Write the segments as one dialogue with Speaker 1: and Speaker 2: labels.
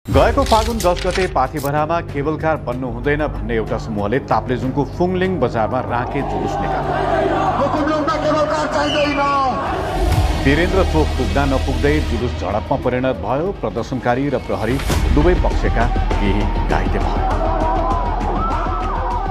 Speaker 1: गएको फागुन 10 गते पाथिभरामा cable car बन्नु हुँदैन भन्ने एउटा समूहले ताप्लेजुङको फुङलिङ बजारमा राँके जुलुस निकाल्यो। वीरेन्द्र चोक पुग्दा नपुग्दै जुलुस झडपमा परिणत भयो। प्रदर्शनकारी र प्रहरी दुवै पक्षका केही घाइते भए।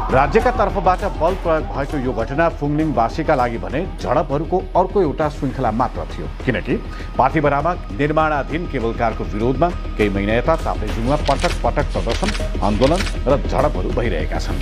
Speaker 1: राज्यका तर्फबाट बल प्रयोग भएको यो घटना फुङलिङवासीका लागि भने झडपहरूको अर्को एउटा श्रृङ्खला मात्र थियो, किनकि पाथिभरामा निर्माणाधीन केबल कारको विरोधमा केही महिना यता ताप्लेजुङमा पटक पटक प्रदर्शन, आन्दोलन र झडपहरू भइरहेका छन्।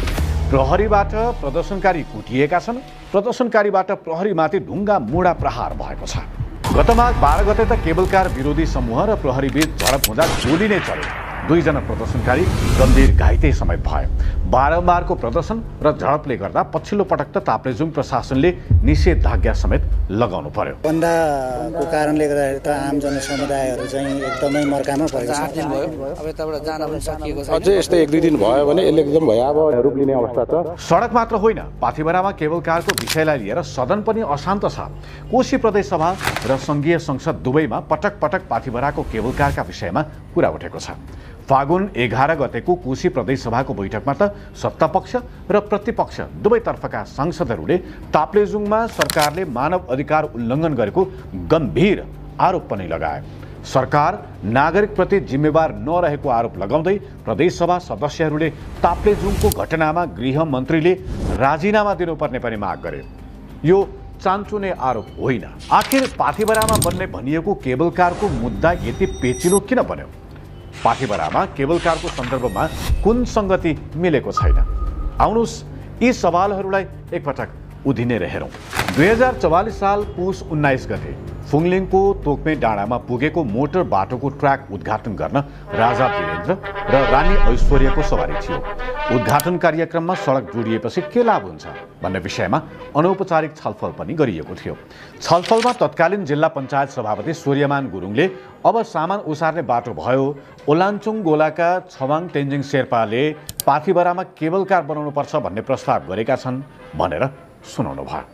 Speaker 1: प्रहरीबाट प्रदर्शनकारी कुटिएका छन्। प्रदर्शनकारीबाट प्रहरीमाथि ढुङ्गा मुढा प्रहार भएको छ। गत माघ 12 गते त केबल कार विरोधी समूह र प्रहरीबीच झडप हुँदा गोली नै चल्यो। 2 जना प्रदर्शनकारी गम्भीर घाइते समेत भए। बारम्बारको प्रदर्शन र झडपले गर्दा पछिल्लो पटक त ताप्लेजुङ प्रशासनले निषेधाज्ञा समेत लगाउनु पर्यो।
Speaker 2: बन्दाको कारणले गर्दाखेरि त आम जनसमुदायहरू चाहिँ एकदमै मर्कामा परेको छ।
Speaker 3: 8 दिन भयो। अब यताबाट जान पनि सकिएको छैन।
Speaker 4: अझै यस्तै 1-2 दिन भयो भने यसले एकदम भयावह रूप लिने अवस्था छ।
Speaker 1: सडक मात्र होइन, पाथिभरामा केबल कारको विषयलाई लिएर सदन पनि अशान्त छ। कोशी प्रदेश सभा र संघीय संसद दुवैमा पटक पटक पाथिभराको केबल कारका विषयमा कुरा उठेको छ। फागुन 11 गतेको कोशी प्रदेश सभाको बैठकमा त सत्तापक्ष र प्रतिपक्ष दुवैतर्फका सांसदहरूले ताप्लेजुङमा सरकारले मानव अधिकार उल्लङ्घन गरेको गम्भीर आरोप पनि लगाए। सरकार नागरिकप्रति जिम्मेवार नरहेको आरोप लगाउँदै प्रदेशसभा सदस्यहरूले ताप्लेजुङको घटनामा गृहमन्त्रीले राजीनामा दिनुपर्ने पनि माग गरे। यो चान्चुने आरोप होइन। आखिर पाथिभरामा बन्ने भनिएको केबल कारको मुद्दा यति पेचिलो किन बन्यो? पाथिभरामा केबल कारको सन्दर्भमा कुन संगति मिलेको छैन? आउनुस् यी सवालहरूलाई एकपटक उधिनेर हेरौँ। 2044 साल पुस 19 गते फुङलिङको तोकमे डाँडामा पुगेको मोटर बाटोको ट्र्याक उद्घाटन गर्न राजा वीरेन्द्र र रानी ऐश्वर्यको सवारी थियो। उद्घाटन कार्यक्रममा सडक जोडिएपछि के लाभ हुन्छ भन्ने विषयमा अनौपचारिक छलफल पनि गरिएको थियो। छलफलमा तत्कालीन जिल्ला पञ्चायत सभापति सूर्यमान गुरुङले अब सामान उसार्ने बाटो भयो, ओलाञ्चुङ गोलाका छवाङ तेन्जिङ शेर्पाले पाथिभरामा केबल कार बनाउनुपर्छ भन्ने प्रस्ताव गरेका छन् भनेर सुनाउनु भयो।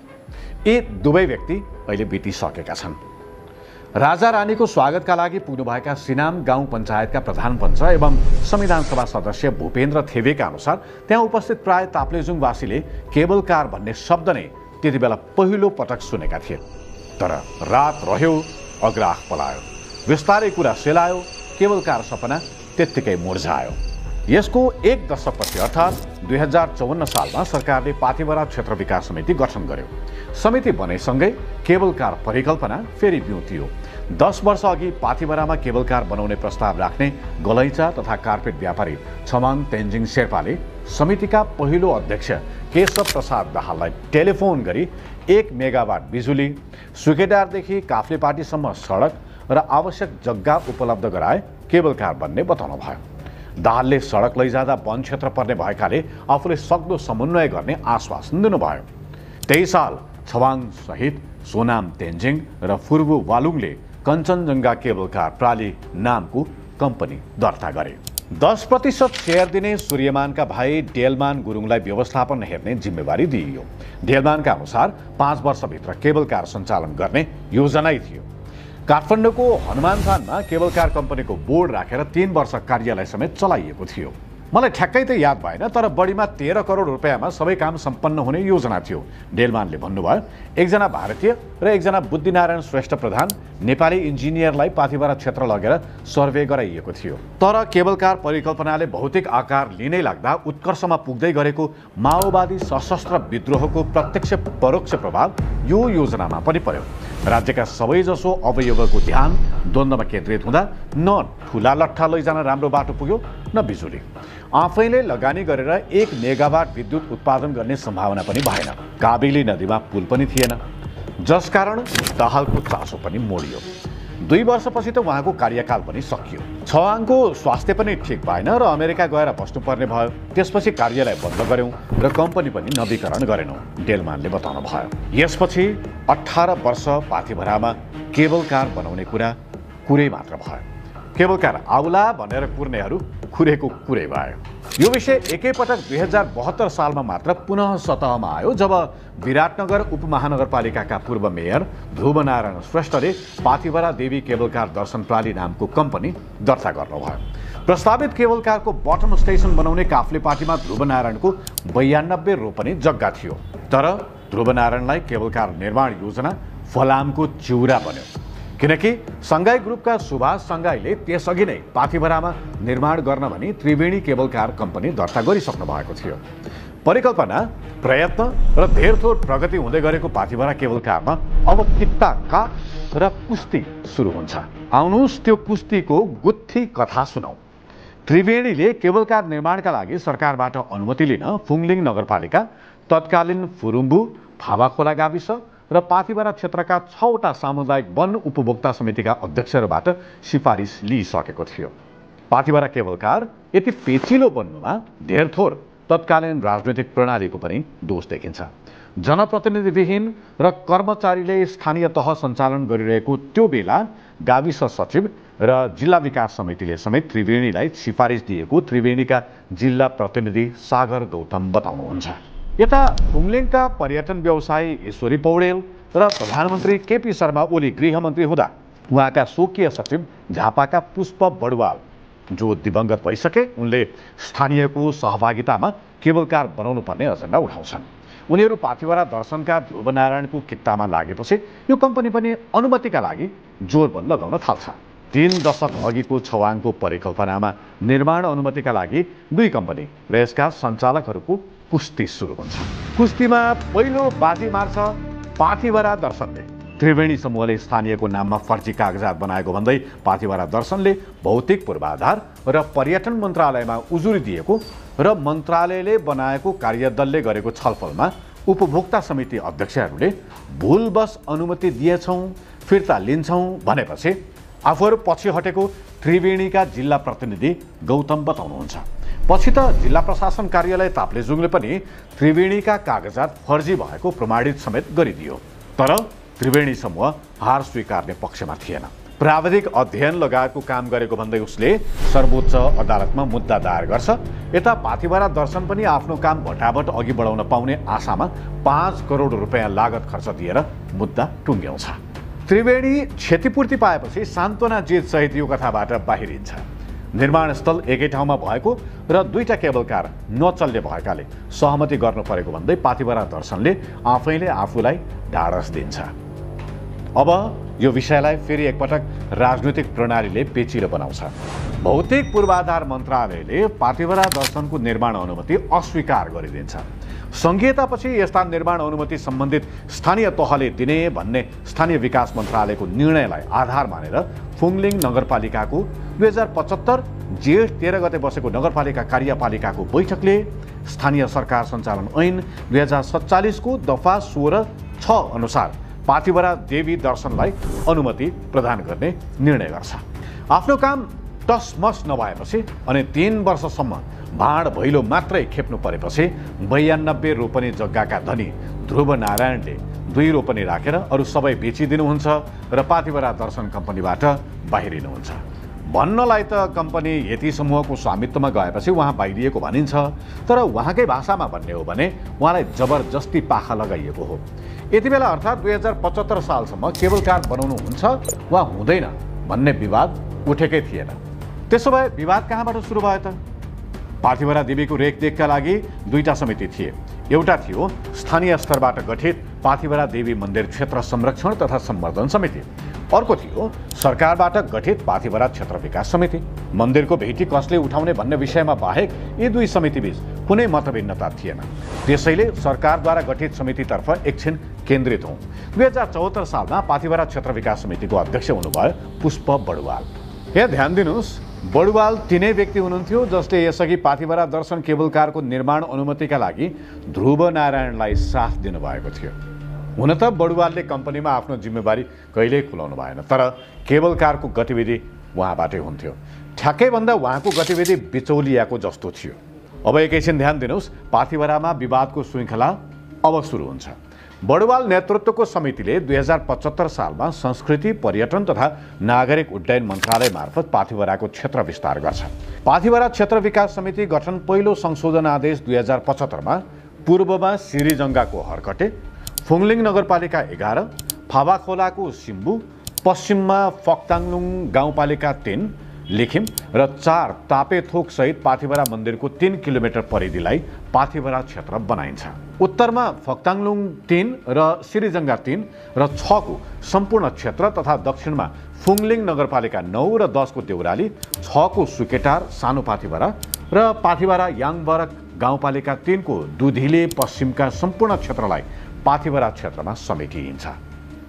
Speaker 1: यी दुवै व्यक्ति अहिले बितिसकेका छन्। राजा रानीको स्वागतका लागि पुग्नुभएका सिनाम गाउँ पञ्चायतका प्रधान पञ्च एवं संविधान सभा सदस्य भूपेन्द्र थेवेका अनुसार त्यहाँ उपस्थित प्राय ताप्लेजुङवासीले केबल कार भन्ने शब्द नै त्यति बेला पहिलो पटक सुनेका थिए। तर रात रह्यो, अग्राह पलायो, विस्तारै कुरा सेलायो, केबल कार सपना त्यत्तिकै मुर्झायो। यसको 1 दशकपछि अर्थात् 2054 सालमा सरकारले पाथिभरा क्षेत्र विकास समिति गठन गर्यो। समिति बनेसँगै केबल कार परिकल्पना फेरि बिउतियो। 10 वर्ष अघि पाथिभरामा केबल कार बनाउने प्रस्ताव राख्ने गलैँचा तथा कार्पेट व्यापारी छमाङ तेन्जिङ शेर्पाले समितिका पहिलो अध्यक्ष केशव प्रसाद दाहाललाई टेलिफोन गरी 1 मेगावाट बिजुली, सुकेदारदेखि काफ्लेपाटीसम्म सडक र आवश्यक जग्गा उपलब्ध गराए केबल कार बन्ने बताउनु भयो। दाहालले सडक लैजाँदा वन क्षेत्र पर्ने भएकाले आफूले सक्दो समन्वय गर्ने आश्वासन दिनुभयो। त्यही साल छवाङ सहित सोनाम तेन्जिङ र फुर्बु वालुङले कञ्चनजङ्घा केबल कार प्राली नामको कम्पनी दर्ता गरे। 10% सेयर दिने सूर्यमानका भाइ डेलमान गुरुङलाई व्यवस्थापन हेर्ने जिम्मेवारी दिइयो। डेलमानका अनुसार 5 वर्षभित्र केबल कार सञ्चालन गर्ने योजनै थियो। काठमाडौँको हनुमानथानमा केबल कार कम्पनीको बोर्ड राखेर 3 वर्ष कार्यालय समेत चलाइएको थियो। मलाई ठ्याक्कै त याद भएन, तर बढीमा 13 करोड रुपियाँमा सबै काम सम्पन्न हुने योजना थियो। डेलमानले भन्नुभयो, 1 जना भारतीय र 1 जना बुद्धिनारायण श्रेष्ठ प्रधान नेपाली इन्जिनियरलाई पाथिभरा क्षेत्र लगेर सर्वे गराइएको थियो। तर केबल कार परिकल्पनाले भौतिक आकार लिनै लाग्दा उत्कर्षमा पुग्दै गरेको माओवादी सशस्त्र विद्रोहको प्रत्यक्ष परोक्ष प्रभाव यो योजनामा पनि पर्यो। राज्यका सबैजसो अवयवको ध्यान द्वन्द्वमा केन्द्रित हुँदा न ठुला लट्ठा लैजान राम्रो बाटो पुग्यो न बिजुली। आफैले लगानी गरेर 1 मेगावाट विद्युत उत्पादन गर्ने सम्भावना पनि भएन। काबेली नदीमा पुल पनि थिएन, जसकारण दाहालको चासो पनि मोडियो। 2 वर्षपछि त उहाँको कार्यकाल पनि सकियो। छवाङको स्वास्थ्य पनि ठिक भएन र अमेरिका गएर बस्नुपर्ने भयो। त्यसपछि कार्यालय बन्द गर्यौं र कम्पनी पनि नवीकरण गरेनौं, डेलमानले बताउनु भयो। यसपछि 18 वर्ष पाथिभरामा केबल कार बनाउने कुरै मात्र भयो। केबल कार आउला भनेर कुर्नेहरू कुरेको कुरै भयो। यो विषय एकैपटक 2072 सालमा मात्र पुनः सतहमा आयो, जब विराटनगर उपमहानगरपालिकाका पूर्व मेयर ध्रुवनारायण श्रेष्ठले पाथिभरा देवी केबल कार दर्शन प्राली नामको कम्पनी दर्ता गर्नुभयो। प्रस्तावित केबल कारको बटम स्टेसन बनाउने काफ्ले पार्टीमा ध्रुवनारायणको 92 रोपनी जग्गा थियो। तर ध्रुवनारायणलाई केबल कार निर्माण योजना फलामको चिउरा बन्यो, किनकि सङ्घाई ग्रुपका सुभाष सङ्घाईले त्यसअघि नै पाथिभरामा निर्माण गर्न भनी त्रिवेणी केबल कार कम्पनी दर्ता गरिसक्नु भएको थियो। परिकल्पना, प्रयत्न र धेरथोर प्रगति हुँदै गरेको पाथिभरा केबल कारमा अब कित्ता काठ र कुस्ती सुरु हुन्छ। आउनुहोस् त्यो कुस्तीको गुत्थी कथा सुनौ। त्रिवेणीले केबल कार निर्माणका लागि सरकारबाट अनुमति लिन फुङलिङ नगरपालिका, तत्कालीन फुरुम्बु, फावाखोला गाविस र पाथिभरा क्षेत्रका 6वटा सामुदायिक वन उपभोक्ता समितिका अध्यक्षहरूबाट सिफारिस लिइसकेको थियो। पाथिभरा केबल कार यति पेचिलो बन्नुमा धेरथोर तत्कालीन राजनैतिक प्रणालीको पनि दोष देखिन्छ। जनप्रतिनिधिविहीन र कर्मचारीले स्थानीय तह सञ्चालन गरिरहेको त्यो बेला गाविस सचिव र जिल्ला विकास समितिले समेत त्रिवेणीलाई सिफारिस दिएको त्रिवेणीका जिल्ला प्रतिनिधि सागर गौतम बताउनुहुन्छ। यता फुङलिङका पर्यटन व्यवसायी ईश्वरी पौडेल र प्रधानमन्त्री केपी शर्मा ओली गृहमन्त्री हुँदा उहाँका स्वकीय सचिव झापाका पुष्प बडुवाल, जो दिवंगत भइसके, उनले स्थानीयको सहभागितामा केबल कार बनाउनु पर्ने एजेन्डा उठाउँछन्। उनीहरू पाथिभरा दर्शनका ध्रुवनारायणको कित्तामा लागेपछि यो कम्पनी पनि अनुमतिका लागि जोरबन्द लगाउन थाल्छ। 3 दशक अघिको छवाङको परिकल्पनामा निर्माण अनुमतिका लागि 2 कम्पनी र यसका सञ्चालकहरूको कुस्ती सुरु हुन्छ। कुस्तीमा पहिलो बाजी मार्छ पाथिभरा दर्शनले। त्रिवेणी समूहले स्थानीयको नाममा फर्जी कागजात बनाएको भन्दै पाथिभरा दर्शनले भौतिक पूर्वाधार र पर्यटन मन्त्रालयमा उजुरी दिएको र मन्त्रालयले बनाएको कार्यदलले गरेको छलफलमा उपभोक्ता समिति अध्यक्षहरूले भुलवश अनुमति दिएछौँ, फिर्ता लिन्छौँ भनेपछि आफूहरू पछि हटेको त्रिवेणीका जिल्ला प्रतिनिधि गौतम बताउनुहुन्छ। पछि त जिल्ला प्रशासन कार्यालय ताप्लेजुङले पनि त्रिवेणीका कागजात फर्जी भएको प्रमाणित समेत गरिदियो। तर त्रिवेणी समूह हार स्वीकार्ने पक्षमा थिएन। प्राविधिक अध्ययन लगायतको काम गरेको भन्दै उसले सर्वोच्च अदालतमा मुद्दा दायर गर्छ। यता पाथिभरा दर्शन पनि आफ्नो काम भटाभट अघि बढाउन पाउने आशामा 5 करोड रुपियाँ लागत खर्च दिएर मुद्दा टुङ्ग्याउँछ। त्रिवेणी क्षतिपूर्ति पाएपछि सान्त्वना जित सहित यो कथाबाट बाहिरिन्छ। निर्माण स्थल एकै ठाउँमा भएको र 2टा केबल कार नचल्ने भएकाले सहमति गर्नु परेको भन्दै पाथिभरा दर्शनले आफैले आफूलाई ढाडस दिन्छ। अब यो विषयलाई फेरि एकपटक राजनैतिक प्रणालीले पेचिलो बनाउँछ। भौतिक पूर्वाधार मन्त्रालयले पाथिभरा दर्शनको निर्माण अनुमति अस्वीकार गरिदिन्छ। सङ्घीयतापछि यस्ता निर्माण अनुमति सम्बन्धित स्थानीय तहले दिने भन्ने स्थानीय विकास मन्त्रालयको निर्णयलाई आधार मानेर फुङलिङ नगरपालिकाको 2075 जेठ 13 गते बसेको नगरपालिका कार्यपालिकाको बैठकले स्थानीय सरकार सञ्चालन ऐन 2047 को दफा 16(6) अनुसार पाथिभरा देवी दर्शनलाई अनुमति प्रदान गर्ने निर्णय गर्छ। आफ्नो काम टसमस नभएपछि अनि 3 वर्षसम्म भाँड भैलो मात्रै खेप्नु परेपछि 92 रोपनी जग्गाका धनी ध्रुवनारायणले 2 रोपनी राखेर अरू सबै बेचिदिनुहुन्छ र पाथिभरा दर्शन कम्पनीबाट बाहिरिनुहुन्छ। भन्नलाई त कम्पनी यति समूहको स्वामित्वमा गएपछि उहाँ बाहिरिएको भनिन्छ, तर उहाँकै भाषामा भन्ने हो भने उहाँलाई जबरजस्ती पाखा लगाइएको हो। यति बेला अर्थात् 2075 सालसम्म केबल कार बनाउनु हुन्छ वा हुँदैन भन्ने विवाद उठेकै थिएन। त्यसो भए विवाद कहाँबाट सुरु भयो त? पाथिभरा देवीको रेखदेखका लागि 2टा समिति थिए। एउटा थियो स्थानीय स्तरबाट गठित पाथिभरा देवी मन्दिर क्षेत्र संरक्षण तथा सम्वर्धन समिति, अर्को थियो सरकारबाट गठित पाथिभरा क्षेत्र विकास समिति। मन्दिरको भेटी कसले उठाउने भन्ने विषयमा बाहेक यी 2 समितिबीच कुनै मतभिन्नता थिएन। त्यसैले सरकारद्वारा गठित समितितर्फ एकछिन केन्द्रित हौँ। 2074 सालमा पाथिभरा क्षेत्र विकास समितिको अध्यक्ष हुनुभयो पुष्प बडुवाल। यहाँ ध्यान दिनुहोस्, बडुवाल तिनै व्यक्ति हुनुहुन्थ्यो जसले यसअघि पाथिभरा दर्शन केबल कारको निर्माण अनुमतिका लागि ध्रुवनारायणलाई साथ दिनुभएको थियो। हुन त बडुवालले कम्पनीमा आफ्नो जिम्मेवारी कहिल्यै खुलाउनु भएन, तर केबल कारको गतिविधि उहाँबाटै हुन्थ्यो। ठ्याक्कै भन्दा उहाँको गतिविधि बिचौलियाको जस्तो थियो। अब एकैछिन ध्यान दिनुहोस्, पाथिभरामा विवादको श्रृङ्खला अब सुरु हुन्छ। बडुवाल नेतृत्वको समितिले 2075 सालमा संस्कृति, पर्यटन तथा नागरिक उड्डयन मन्त्रालय मार्फत पाथिभराको क्षेत्र विस्तार गर्छ। पाथिभरा क्षेत्र विकास समिति गठन पहिलो संशोधन आदेश 2075 मा पूर्वमा सिरिजङ्गाको हरकटे, फुङलिङ नगरपालिका 11, फावाखोलाको सिम्बु, पश्चिममा फक्ताङलुङ गाउँपालिका 3, लिखिम र 4 तापेथोक सहित पाथिभरा मन्दिरको 3 किलोमिटर परिधिलाई पाथिभरा क्षेत्र बनाइन्छ। उत्तरमा फक्ताङलुङ 3 र सिरिजङ्गा 3 र 6 को सम्पूर्ण क्षेत्र तथा दक्षिणमा फुङलिङ नगरपालिका 9 र 10 को देउराली, 6 को सुकेटार सानो पाथिभरा र पाथिभरा याङबरक गाउँपालिका 3 को दुधिले पश्चिमका सम्पूर्ण क्षेत्रलाई पाथिभरा क्षेत्रमा समेटिन्छ।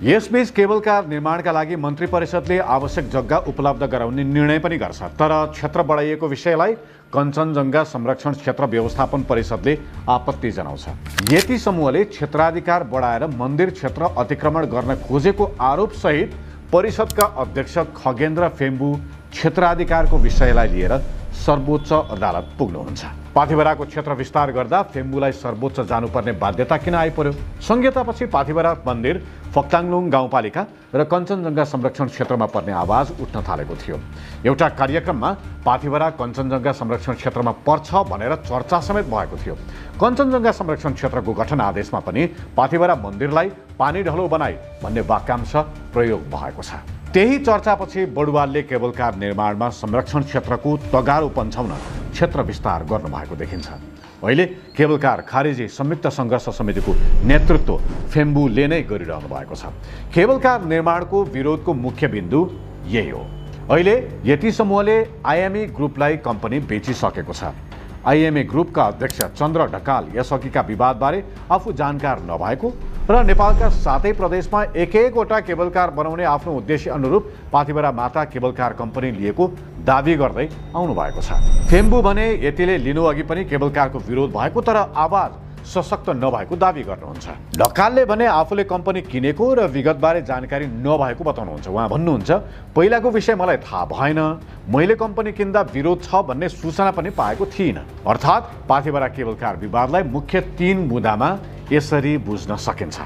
Speaker 1: यसबीच केबल कार निर्माणका लागि मन्त्री परिषदले आवश्यक जग्गा उपलब्ध गराउने निर्णय पनि गर्छ, तर क्षेत्र बढाइएको विषयलाई कञ्चनजङ्घा संरक्षण क्षेत्र व्यवस्थापन परिषदले आपत्ति जनाउँछ। यति समूहले क्षेत्राधिकार बढाएर मन्दिर क्षेत्र अतिक्रमण गर्न खोजेको आरोपसहित परिषदका अध्यक्ष खगेन्द्र फेम्बु क्षेत्राधिकारको विषयलाई लिएर सर्वोच्च अदालत पुग्नुहुन्छ। पाथिभराको क्षेत्र विस्तार गर्दा फेम्बुलाई सर्वोच्च जानुपर्ने बाध्यता किन आइपर्यो? संहितापछि पाथिभरा मन्दिर फक्ताङलुङ गाउँपालिका र कञ्चनजङ्घा संरक्षण क्षेत्रमा पर्ने आवाज उठ्न थालेको थियो। एउटा कार्यक्रममा पाथिभरा कञ्चनजङ्घा संरक्षण क्षेत्रमा पर्छ भनेर चर्चा समेत भएको थियो। कञ्चनजङ्घा संरक्षण क्षेत्रको गठन आदेशमा पनि पाथिभरा मन्दिरलाई पानी ढलो बनाई भन्ने वाक्यांश प्रयोग भएको छ। त्यही चर्चापछि बडुवालले केबल कार निर्माणमा संरक्षण क्षेत्रको तगारो पन्छाउन क्षेत्र विस्तार गर्नुभएको देखिन्छ। अहिले केबल कार खारेजी संयुक्त सङ्घर्ष समितिको नेतृत्व फेम्बुले नै गरिरहनु भएको छ। केबल कार निर्माणको विरोधको मुख्य बिन्दु यही हो। अहिले यति समूहले आइएमई ग्रुपलाई कम्पनी बेचिसकेको छ। आइएमए ग्रुपका अध्यक्ष चन्द्र ढकाल यसअघिका विवादबारे आफू जानकार नभएको र नेपालका 7 प्रदेशमा एक-एकवटा केबल कार बनाउने आफ्नो उद्देश्य अनुरूप पाथिभरा माता केबल कार कम्पनी लिएको दावी गर्दै आउनु भएको छ। फेम्बु भने यतिले लिनु अघि पनि केबल कारको विरोध भएको तर आवाज सशक्त नभएको दावी गर्नुहुन्छ। ढकालले भने आफूले कम्पनी किनेको र विगतबारे जानकारी नभएको बताउनुहुन्छ। उहाँ भन्नुहुन्छ, पहिलाको विषय मलाई थाहा भएन, मैले कम्पनी किन्दा विरोध छ भन्ने सूचना पनि पाएको थिइनँ। अर्थात् पाथिभरा केबल कार विवादलाई मुख्य 3 बुँदामा यसरी बुझ्न सकिन्छ।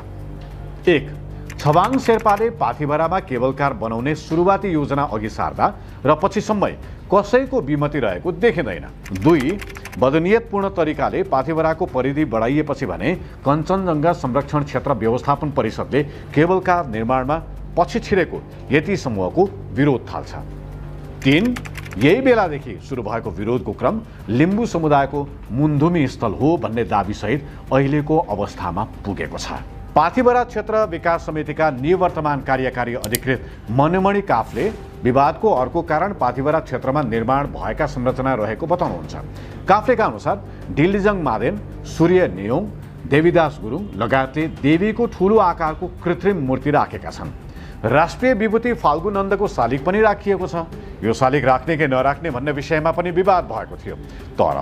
Speaker 1: 1. छबाङ शेर्पाले पाथिभरामा केबल कार बनाउने सुरुवाती योजना अघि सार्दा र पछिसम्मै कसैको विमति रहेको देखिँदैन। 2. बदनियतपूर्ण तरिकाले पाथिभराको परिधि बढाइएपछि भने कञ्चनजङ्घा संरक्षण क्षेत्र व्यवस्थापन परिषदले केबल कार निर्माणमा पछि छिरेको यति समूहको विरोध थाल्छ। 3. यही बेलादेखि सुरु भएको विरोधको क्रम लिम्बू समुदायको मुन्धुमी स्थल हो भन्ने दाबीसहित अहिलेको अवस्थामा पुगेको छ। पाथिभरा क्षेत्र विकास समितिका निवर्तमान कार्यकारी अधिकृत मनमणि काफले विवादको अर्को कारण पाथिभरा क्षेत्रमा निर्माण भएका संरचना रहेको बताउनुहुन्छ। काफलेका अनुसार डिल्लीजङ मादेन, सूर्य नेयोङ, देवीदास गुरुङ लगायतले देवीको ठूलो आकारको कृत्रिम मूर्ति राखेका छन्। राष्ट्रिय विभूति फाल्गु नन्दको शालिग पनि राखिएको छ। यो शालिग राख्ने कि नराख्ने भन्ने विषयमा पनि विवाद भएको थियो, तर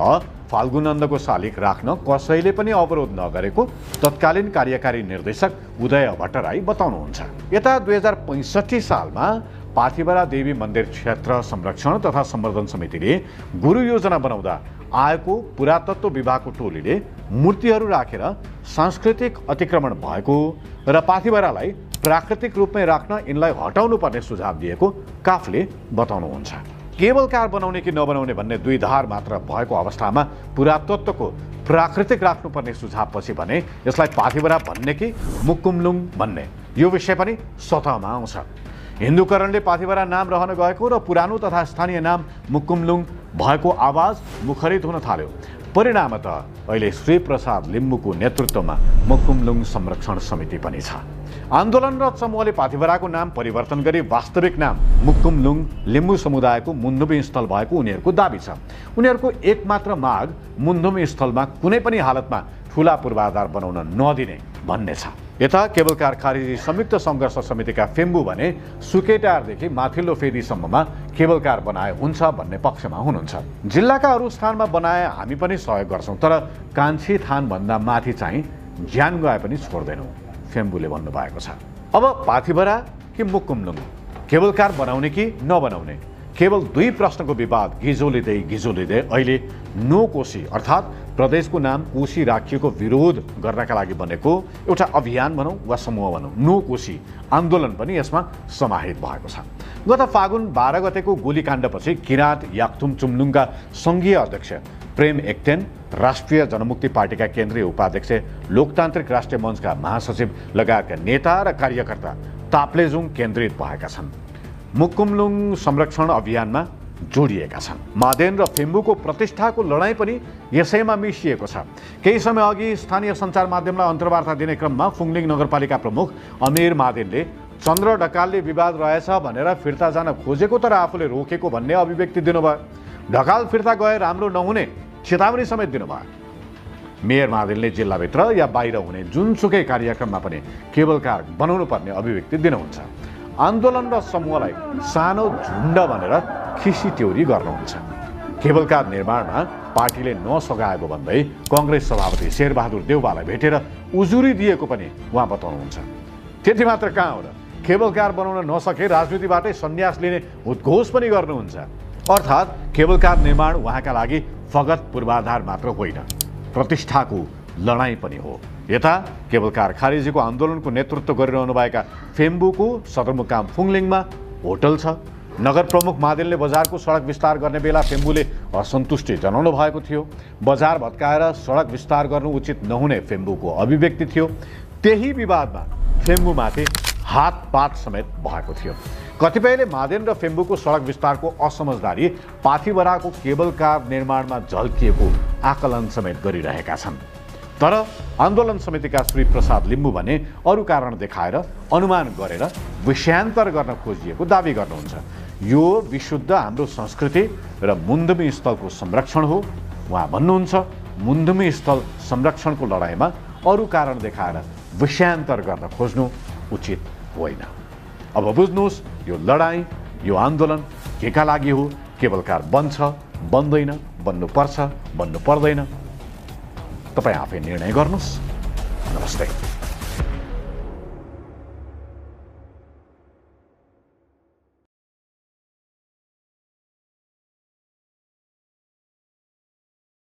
Speaker 1: फाल्गु नन्दको शालिग राख्न कसैले पनि अवरोध नगरेको तत्कालीन कार्यकारी निर्देशक उदय भट्टराई बताउनुहुन्छ। यता 2065 सालमा पाथिभरा देवी मन्दिर क्षेत्र संरक्षण तथा सम्वर्धन समितिले गुरु योजना बनाउँदा आएको पुरातत्व विभागको टोलीले मूर्तिहरू राखेर सांस्कृतिक अतिक्रमण भएको र पाथिभरालाई प्राकृतिक रूपमै राख्न यिनलाई हटाउनु पर्ने सुझाव दिएको काफले बताउनुहुन्छ। केबल कार बनाउने कि नबनाउने भन्ने दुई धार मात्र भएको अवस्थामा पुरातत्वको प्राकृतिक राख्नुपर्ने सुझावपछि भने यसलाई पाथिभरा भन्ने कि मुकुमलुङ भन्ने यो विषय पनि सतहमा आउँछ। हिन्दूकरणले पाथिभरा नाम रहन गएको र पुरानो तथा स्थानीय नाम मुकुमलुङ भएको आवाज मुखरित हुन थाल्यो। परिणामतः अहिले श्री प्रसाद लिम्बूको नेतृत्वमा मुकुमलुङ संरक्षण समिति पनि छ। आन्दोलनरत समूहले पाथिभराको नाम परिवर्तन गरी वास्तविक नाम मुकुमलुङ लिम्बू समुदायको मुन्धुमी स्थल भएको उनीहरूको दाबी छ। उनीहरूको एकमात्र माग मुन्धुमी स्थलमा कुनै पनि हालतमा ठूला पूर्वाधार बनाउन नदिने भन्ने छ। यता केबल कार खारेजी संयुक्त सङ्घर्ष समितिका फेम्बु भने सुकेटारदेखि माथिल्लो फेदीसम्ममा केबल कार बनाए हुन्छ भन्ने पक्षमा हुनुहुन्छ। जिल्लाका अरू स्थानमा बनाए हामी पनि सहयोग गर्छौं, तर कान्छी थान भन्दा माथि चाहिँ ज्यान गए पनि छोड्दैनौं, फेम्बुले भन्नुभएको छ। अब पाथिभरा कि मुकुमलुङ, केबल कार बनाउने कि नबनाउने, केवल दुई प्रश्नको विवाद गिजो लिँदै अहिले नो कोशी अर्थात् प्रदेशको नाम कोशी राखिएको विरोध गर्नका लागि बनेको एउटा अभियान भनौं वा समूह भनौं, नो कोशी आन्दोलन पनि यसमा समाहित भएको छ। गत फागुन 12 गतेको गोलीकाण्डपछि किराँत याक्थुम चुम्लुङका संघीय अध्यक्ष प्रेम एक्तेन, राष्ट्रिय जनमुक्ति पार्टीका केन्द्रीय उपाध्यक्ष, लोकतान्त्रिक राष्ट्रिय मञ्चका महासचिव लगायतका नेता र कार्यकर्ता ताप्लेजुङ केन्द्रित भएका छन्। मुकुमलुङ संरक्षण अभियानमा जोडिएका छन्। मादेन र फेम्बुको प्रतिष्ठाको लडाईँ पनि यसैमा मिसिएको छ। केही समय अघि स्थानीय सञ्चार माध्यमलाई अन्तर्वार्ता दिने क्रममा फुङलिङ नगरपालिका प्रमुख अमीर मादेनले चन्द्र ढकालले विवाद रहेछ भनेर फिर्ता जान खोजेको तर आफूले रोकेको भन्ने अभिव्यक्ति दिनुभयो। ढकाल फिर्ता गए राम्रो नहुने चेतावनी समेत दिनुभयो। मेयर मादेनले जिल्लाभित्र या बाहिर हुने जुनसुकै कार्यक्रममा पनि केबल कार बनाउनु पर्ने अभिव्यक्ति दिनुहुन्छ। आन्दोलन र समूहलाई सानो झुण्ड भनेर खिसी ट्यौरी गर्नुहुन्छ। केबल कार निर्माणमा पार्टीले नसघाएको भन्दै कङ्ग्रेस सभापति शेरबहादुर देउवालाई भेटेर उजुरी दिएको पनि उहाँ बताउनुहुन्छ। त्यति मात्र कहाँ हो र, केबल कार बनाउन नसके राजनीतिबाटै सन्यास लिने उद्घोष पनि गर्नुहुन्छ। अर्थात् केबल कार निर्माण उहाँका लागि फगत पूर्वाधार मात्र होइन, प्रतिष्ठाको लडाईँ पनि हो। यता केबल कार खारेजीको आन्दोलनको नेतृत्व गरिरहनुभएका फेम्बुको सदरमुकाम फुङलिङमा होटल छ। नगर प्रमुख मादेनले बजारको सडक विस्तार गर्ने बेला फेम्बुले असन्तुष्टि जनाउनु भएको थियो। बजार भत्काएर सडक विस्तार गर्नु उचित नहुने फेम्बुको अभिव्यक्ति थियो। त्यही विवादमा फेम्बुमाथि हातपात समेत भएको थियो। कतिपयले मादेन र फेम्बुको सडक विस्तारको असमझदारी पाथिभराको केबल कार निर्माणमा झल्किएको आकलन समेत गरिरहेका छन्। तर आन्दोलन समितिका श्री प्रसाद लिम्बू भने अरू कारण देखाएर अनुमान गरेर विषयान्तर गर्न खोजिएको दावी गर्नुहुन्छ। यो विशुद्ध हाम्रो संस्कृति र मुन्दुमी स्थलको संरक्षण हो। उहाँ भन्नुहुन्छ मुन्दुमी स्थल संरक्षणको लडाईँमा अरू कारण देखाएर विषयान्तर गर्न खोज्नु उचित होइन। अब बुझ्नुहोस्, यो लडाईँ, यो आन्दोलन केका लागि हो? केबल कार बन्छ, बन्दैन, बन्नुपर्छ, बन्नु पर्दैन? तपाईँ आफै निर्णय गर्नुहोस्। नमस्ते।